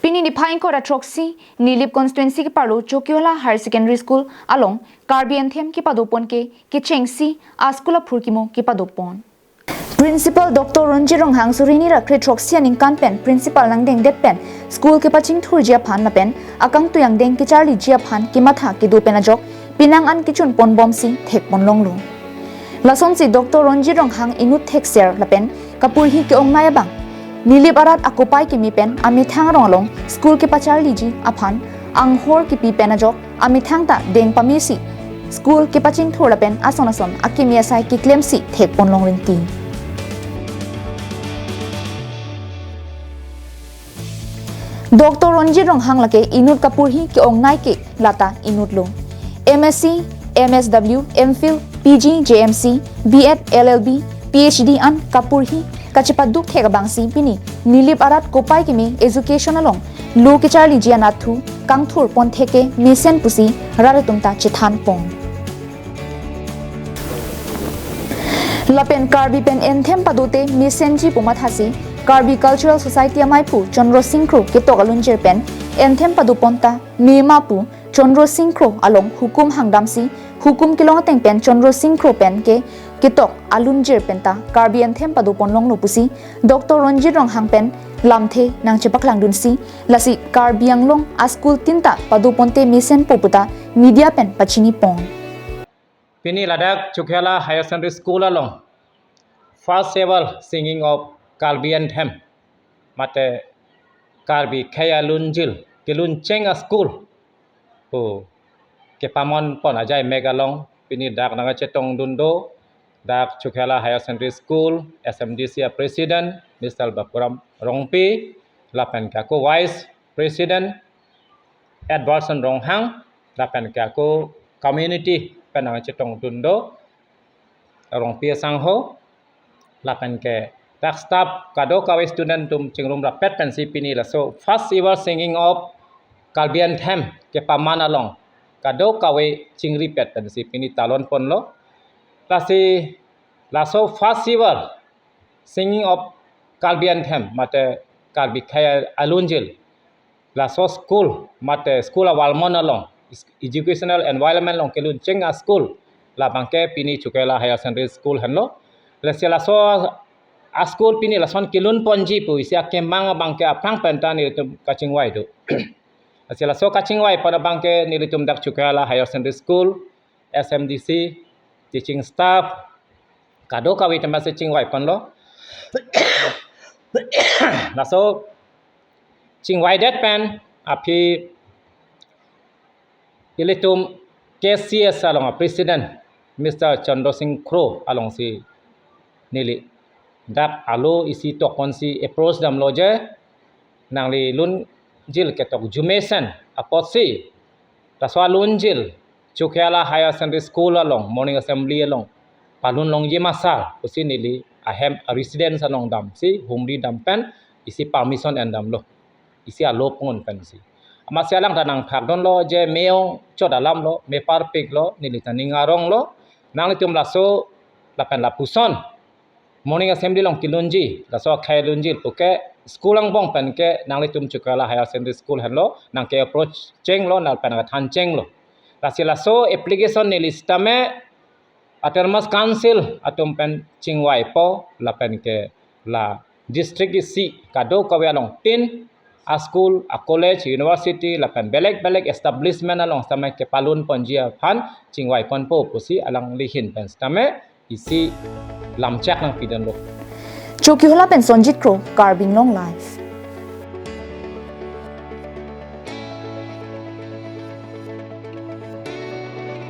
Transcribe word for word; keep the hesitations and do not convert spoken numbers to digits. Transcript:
Pini niphai ingkoi ra throksi, Nilip constituency keparlo Chokihola Higher Secondary School along Karbi Anthem kepadopon ke kechengsi a-school aphurkimo kepadopon. Principal Doctor Ronjit Ronghang suri hini ra kre throksi aningkan pen principal nangdengdet pen school kepachingthurji aphan lapen akangtui angdeng kecharliji aphan kematha kedo pen ajok penang an kechun ponbomsi thekpon longlo. Lasonsi Doctor Ronjit Ronghang inut thekser lapen kapurhi ke-ongnei abang Nilip arat akopai keme pen amethang arong along school kepacharliji aphan anghor kepi pen ajok amethang ta deng pamesi school kepachingthur lapen ason ason akeme asai keklemsi thekpon long rinti. Doctor Ronjit Ronghang lake inut kapurhi ke-ongnei ke lata inutlo. M S C, M S W, M Phil, P G, J M C, B Ed, L L B, P H D an kapurhi kachepaduk thek abangsi pini Nilip arat kopai keme education along lo kecharliji anatthu kangthur pon thek ke mesen pusi rat atum ta chethan pon. Lapen Karbi pen anthem padote mesenji pu mathasi Karbi Cultural Society amaiphu Chandra Sing Kro ketok alunjir pen anthem padopon ta mema pu Chandra Sing Kro along hukum hangdamsi hukum kelong ateng pen Chandra Sing Kro pen ke ketok alunjir pen ta Karbi anthem padopon longlo pusi Doctor Ronjit Ronghang pen lamthe nangchepaklangdunsi lasi Karbi Anglong a-school tin ta padoponte mesenpo puta media pen pachini pon. Pini ladak Chokihola Higher Secondary School along first ever singing of Karbi Anthem mate Karbi Khei Alunjil keluncheng a-school pu kepamon pon ajai mek along pini dak nangchetongdun do dak Chokihola Higher Secondary School S M D C a-president Mister Bapuram Rongpi lapen ke ako vice president Edwardson Ronghang lapen ke ako community pen nangchetongdun do Rongpi asangho lapen ke dak staff kadokave student atum chingrum rapet pensi pini laso first ever singing of Karbi Anthem kepaman along kadokave chingripet pensi pini talon ponlo. Lasi laso first ever singing of Karbi Anthem mate Karbi Khei Alunjil laso school mate school a-environment along, educational environment along keluncheng a-school labang ke pini Chokihola Higher Secondary School henlo. Lasi laso a-school pini lason kelun ponji pu isi akemang abang ke aphrang pen ta nelitum kachingvai do. Lasi laso kachingvai pon abang ke nelitum dak Chokihola Higher Secondary School S M D C, teaching staff, kadokave atum si chingvai ponlo. Laso chingvaidet pen aphi ilitum K C S along a-president Mister Chandra Sing Kro alongsi neli dak alo isi tokponsi approach damlo je nangli lunjil ketok jumesen apotsi laso alunjil Chokihola Higher Secondary School along morning assembly along palun longji ma sir pusi neli ahem a-residence along damsi humri dam pen isi permission endamlo, isi alo pungun pensi. Amatsi alang ta nangphakdunlo je me-ong chot alamlo, me parpiklo, neli ta ning aronglo, nanglitum laso lapen lapuson morning assembly along kelunji, laso akhei alunji puke school angbong pen ke nanglitum Chokihola Higher Secondary School henlo nangke-approach chenglo, nangli pen nangkethan chenglo. Lasi laso application neli sitame Autonomous Council atum pen chingvaipo lapen ke la district isi kadokave along tin a-school, a-college, university lapen belek belek establishment along sitame kepalun ponji aphan chingvai ponpo pusi alangli ahin pen sitame isi lamchak nangpidunlo. Chokihola pen Sonjit Kro, Karbi Anglong Live.